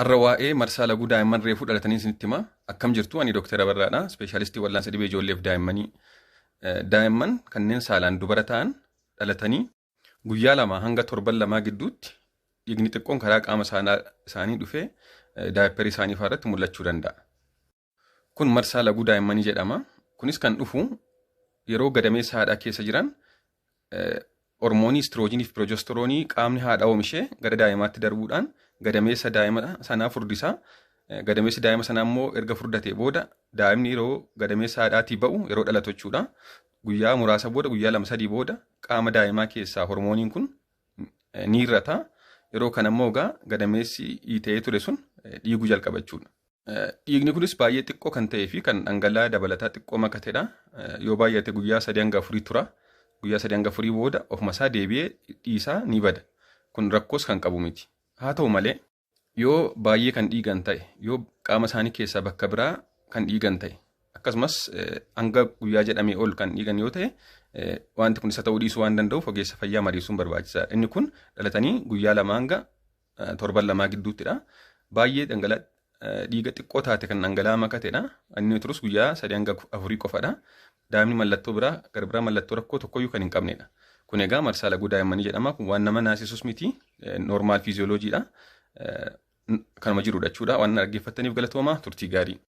Har'a waa'ee marsaa laguu daa'imman reefuu dhalatanii isinitti hima. Akkam jirtu? Ani Dooktar Abarraadha. Ispeeshaalistii wal'aansa dhibee ijoolleef daa'immanii. Daa'imman kanneen saalaan dubara ta'an dhalatanii guyyaa 2 hanga torban 2 gidduutti dhiigni xiqqoon karaa qaama isaanii dhufee daayipparii isaanii fa'aa irratti mul'achuu danda'a. Kun marsaa laguu daa'immanii jedhama. Kunis kan dhufu yeroo gadameessa haadhaa keessa jiran hormoonii istiroojiinii fi pirojestiroonii qaamni haadhaa oomishee gara daa'imaatti darbuudhaan gadameessa daa'ima sanaa furdisaa. Gadameessi daa'ima sanaa immoo erga furdatee booda daa'imni yeroo gadameessa haadhaatii ba'u, yeroo dhalatu jechuudha. Guyyaa muraasa booda, guyyaa 2 3 booda qaama daa'imaa keessaa hormooniin kun ni hir'ata. Yeroo kana immoo egaa gadameessi dhiita'ee ture sun dhiiguu jalqaba jechuudha. Dhiigni kunis baay'ee xiqqoo kan ta'ee fi kan dhangala'aa dabalataa xiqqoo makatedha. Yoo baay'ate guyyaa 3 hanga 4 tura. Guyyaa 3 hanga 4 booda ofuma isaa deebi'ee dhiisaa ni bada. Kun rakkoos kan qabu miti. Haa ta'u malee, yoo baay'ee kan dhiigan ta'e, yoo qaama isaanii keessaa bakka biraa kan dhiigan ta'e, akkasumas hanga guyyaa jedhamee ol kan dhiigan yoo ta'e, wanti kun isa ta'uu dhiisuu waan danda'uuf ogeessa fayyaa mariisuun barbaachisaadha. Inni kun dhalatanii guyyaa 2 hanga torban 2 gidduuttidha. Baay'ee dhangala'aa dhiiga xiqqoo taate kan dhangala'aa makatedha. Inni turus guyyaa 3 hanga 4 qofadha. Daa'imni mallattoo biraa gara biraa, mallattoo rakkoo tokkoyyuu kan hin qabnedha. Kun egaa marsaa laguu daa'immanii jedhama. Kun waan nama naasisus miti. Normal fiiziyooloojiidha. Kanuma jirudha jechuudha. Waan dhaggeeffattaniif galatooma, turtii gaarii.